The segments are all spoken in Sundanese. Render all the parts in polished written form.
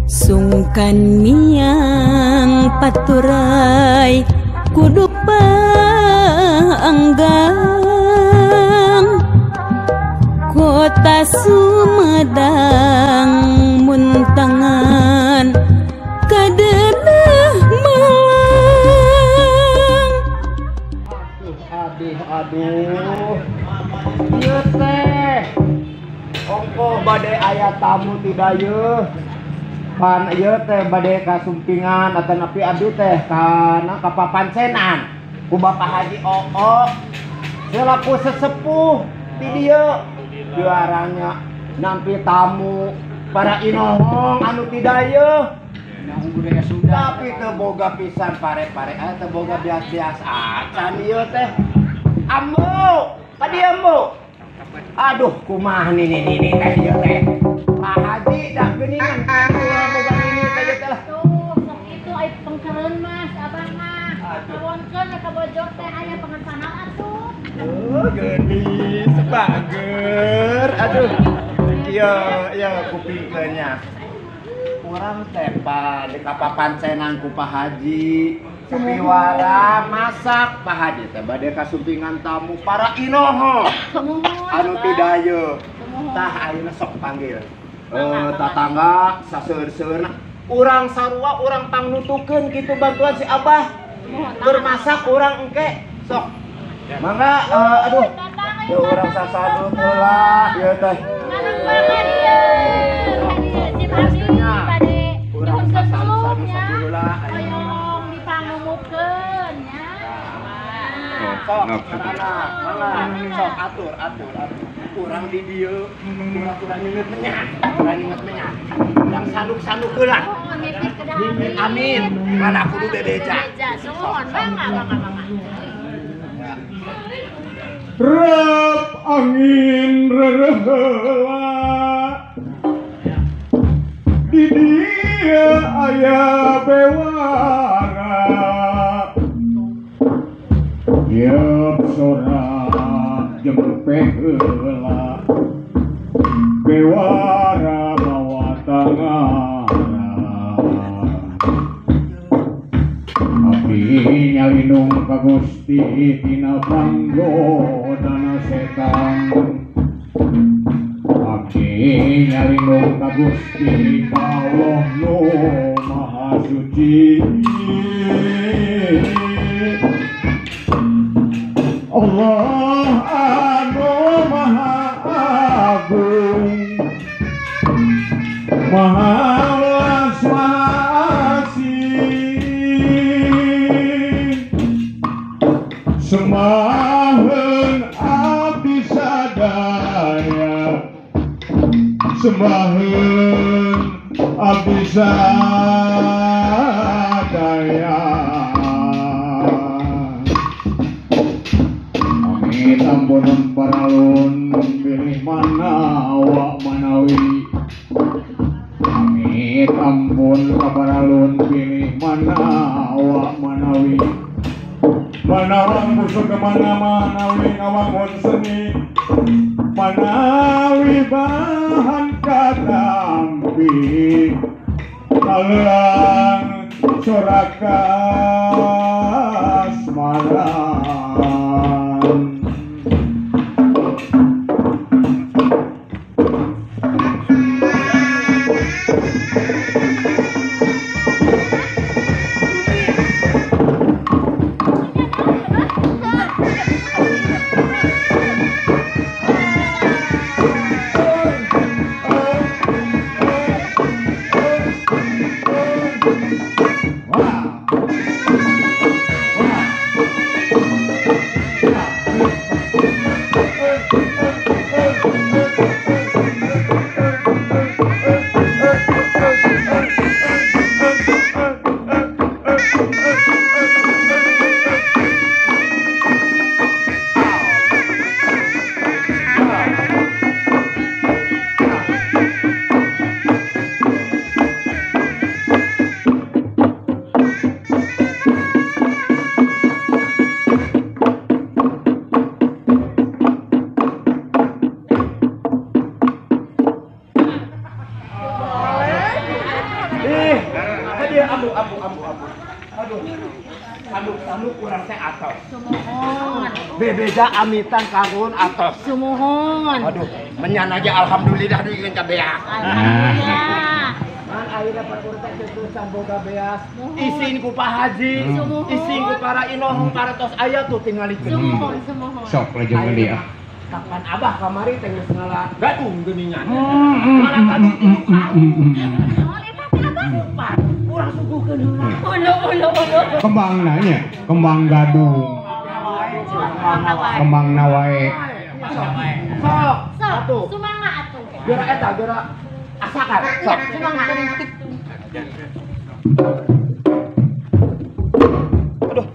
Sungkan miang paturai kudu panggang kota Sumedang muntangan kadenah Malang. Aduh aduh ieu teh ongko bade aya tamu ti dayeuh pan ieu teh bade kasumpingan atanapi abdi teh kana kapapancenan ku Bapak Haji Oo selaku sesepuh ti dieu juaranya nampi tamu para inohong anu ti dayeuh tapi teu boga pisan pare-pare aya teu boga bias-bias acan ieu teh ambu ka dieu ambu aduh kumaha nini teh ieu teh Pak Haji dah geuningan boga nini teh ieu teh lah tuh sok itu ai pengkereun mas abah mah kawonkeun ka bojok teh aya pengesanan atuh. Oh geulis bager aduh kieu ieu kupingkeun nya urang teh pa di kapapancenan ku Pak Haji piwara masak Pak Haji teh bade kasumpingan tamu para inoho anu ti dayeuh tah ayeuna sok panggil tatangga saseur-seurna urang sarua urang pangnutukeun kitu bantuan si Abah bermasak urang engke sok mangga aduh ya urang sasadut heula ieu teh urang sasadut heula hoyong dipangumukeun nya sok mangga sok atur atur atur urang di dieu urang inget menyak urang inget menyak urang sanduk-sanduk heula amin mana kudu bebeja suhun mangga mangga mangga. Rep angin rereheula di dieu aya bewara yeub sora jempe heula bewara mawa tangara abdi nyalindung ka Gusti tina panggodana setan abdi nyalindung ka Gusti ka Allah nu Maha Suci Allah anu Maha Agung Maha Welas Maha Asih semaheun abdi sadaya semaheun abdi sadaya amit ampunan paralun pilih manawa manawi amit ampun kaparalun pilih manawa manawi manawang busuk kemana manawi ngawangun seni manawi bahan katampi kaleang soraka asmaran. Wow. Ambu. Aduh. Tanduk urang teh atos. Sumuhun. Bebeja amitan karuhun atos. Sumuhun. Aduh, menyan aja alhamdulillah duikeun ka beak. Alhamdulillah. Man ayeuna perkara teh kitu boga beas. Isin ku Pak Haji, isin ku para inohong para tos aya tuh tingalikeun. Sumuhun, sumuhun. Sok lajeng deui ah. Kapan abah kamari teh geus ngala gadung geuningan. Ngala gadung itu karung. Naon eta teh abah? Urang suguhkeun heula. Ulu ulu ulu. Kembang nanya, kembang gadung. Kembang nawae. Sok, atuh. Sumangga atuh. Geura eta geura asakan. Sok, sumangga. Aduh. Aduh.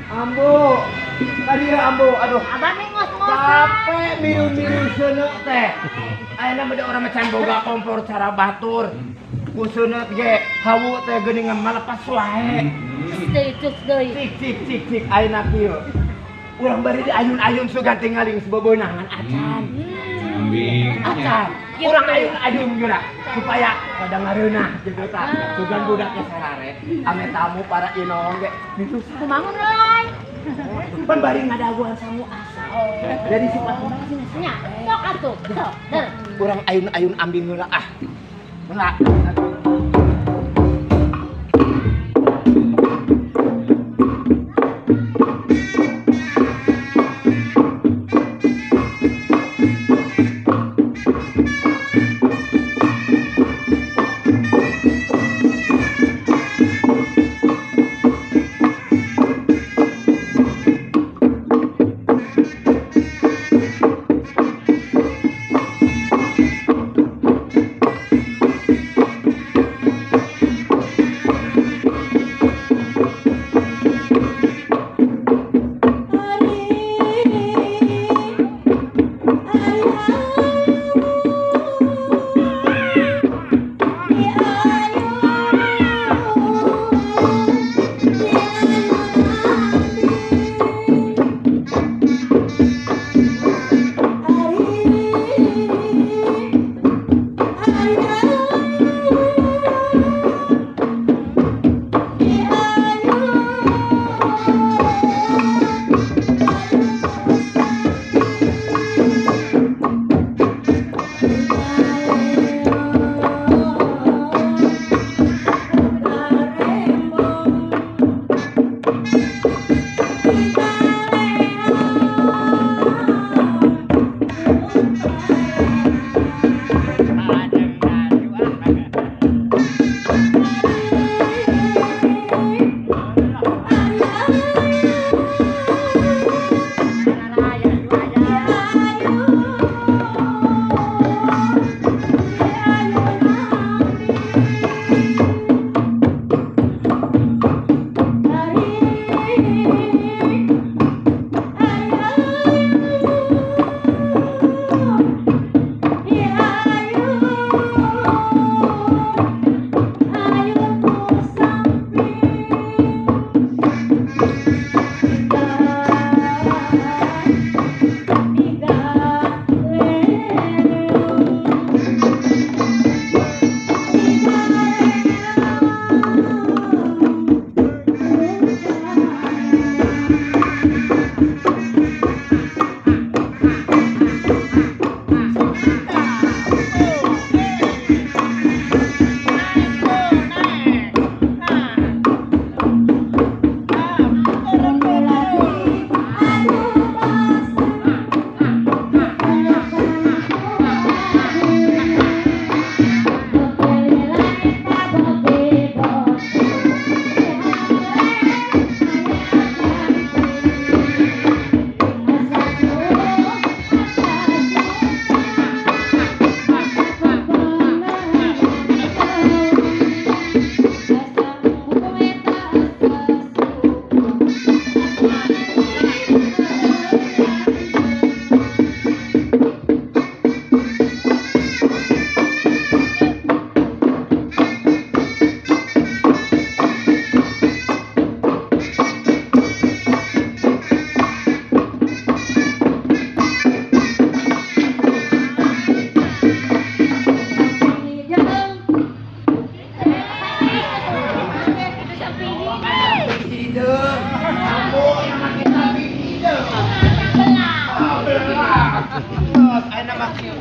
Ambu. Tadi ya ambu, aduh. Abah nih ngos-ngosan. Capek miru-miru seuneu teh. Ayeuna mah urang macan boga kompor cara batur. Ku seuneu ge hawu teh geuningan malepas wae. Deui cus deui. Cik cik cik ayeuna kieu. Urang bari di ayun-ayun sugan tingali geus bobeunangan acan. Ambing. Acan. Urang ayun-ayun geura supaya kada ngareunah gitu tah. Sugan budak ge sarare ame tamu para inoong ge disusah. Kumaha euy? Pan bari ngadaguan sangu asa. Jadi sifat nya sok atuh sok. Der. Urang ayun-ayun ambing heula ah. Heula.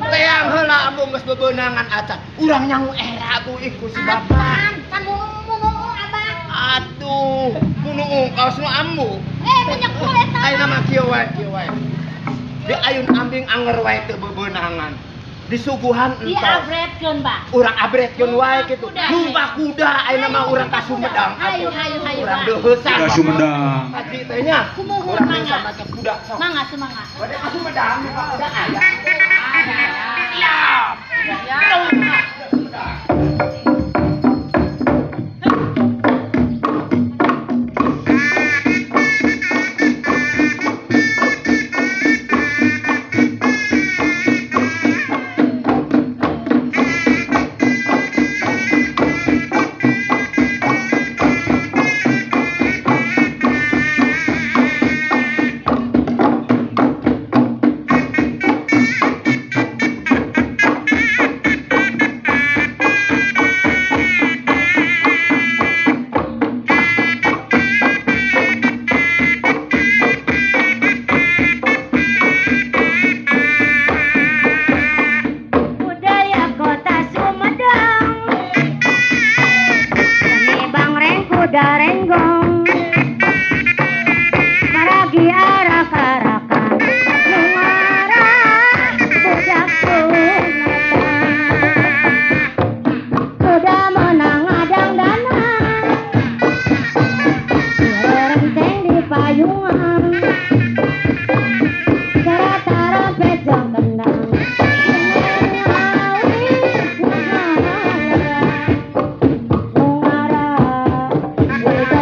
Teang heula ambu geus bebeunangan acan. Urang nyangu era atuh ih ku si bapak. Kan munuung abah. Atuh, munuung kaos nu ambu. Eh, menyekul eta. Ayeuna mah kieu wae, kieu wae. Di ayun ambing anger wae teu bebeunangan. Disuguhan entos. Diabretkeun, Pak. Urang abretkeun wae kitu. Numpak kuda ayeuna mah urang ka Sumedang. Hayu hayu hayu. Urang deuheusan. Ka Sumedang. Haji teh nya. Kumuhun mangga. Kuda sok. Mangga sumangga. Bade ka Sumedang numpak kuda aya. Siap. Siap. Sumedang.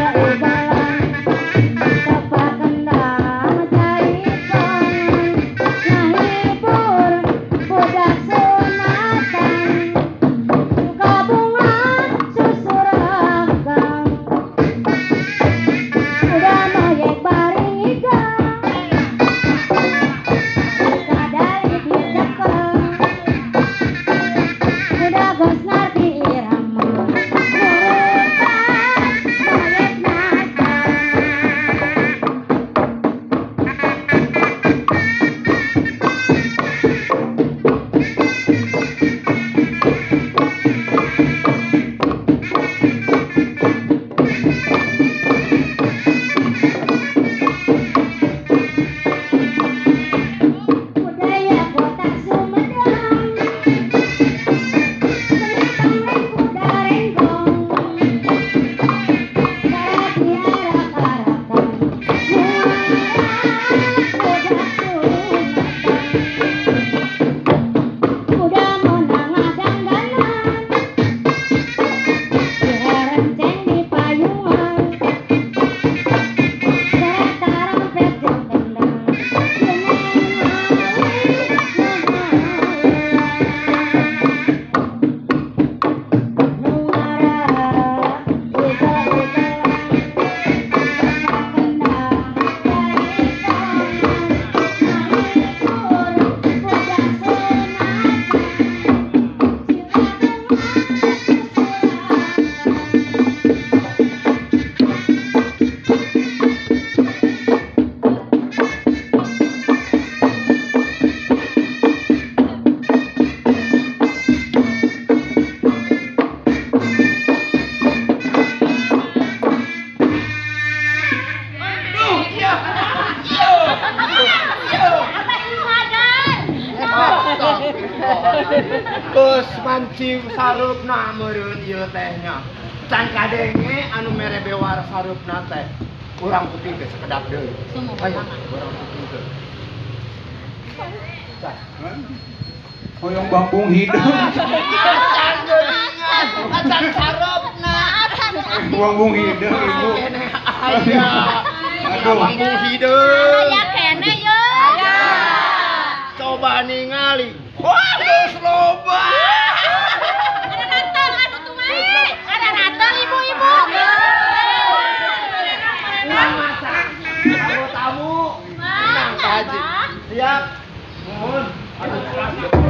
We're Geus manci sareupna meureun ieu teh nya. Can kadenge anu mere bewar sareupna teh. Urang kuping teh sakedap deui. Ayo, urang kuping teh. Hoyong bambung hideung. Acan geuningan, acan sareupna. Bambung hideung ibu. Aya. Aduh. Bambung hideung. Aya kene ye. Coba ningali. Wah, geus loba. Ada natal anu tuh. Ada natal ibu-ibu. Urang masak. Tamu-tamu. Tenang Pak Haji. Siap. Mohon. Aduh.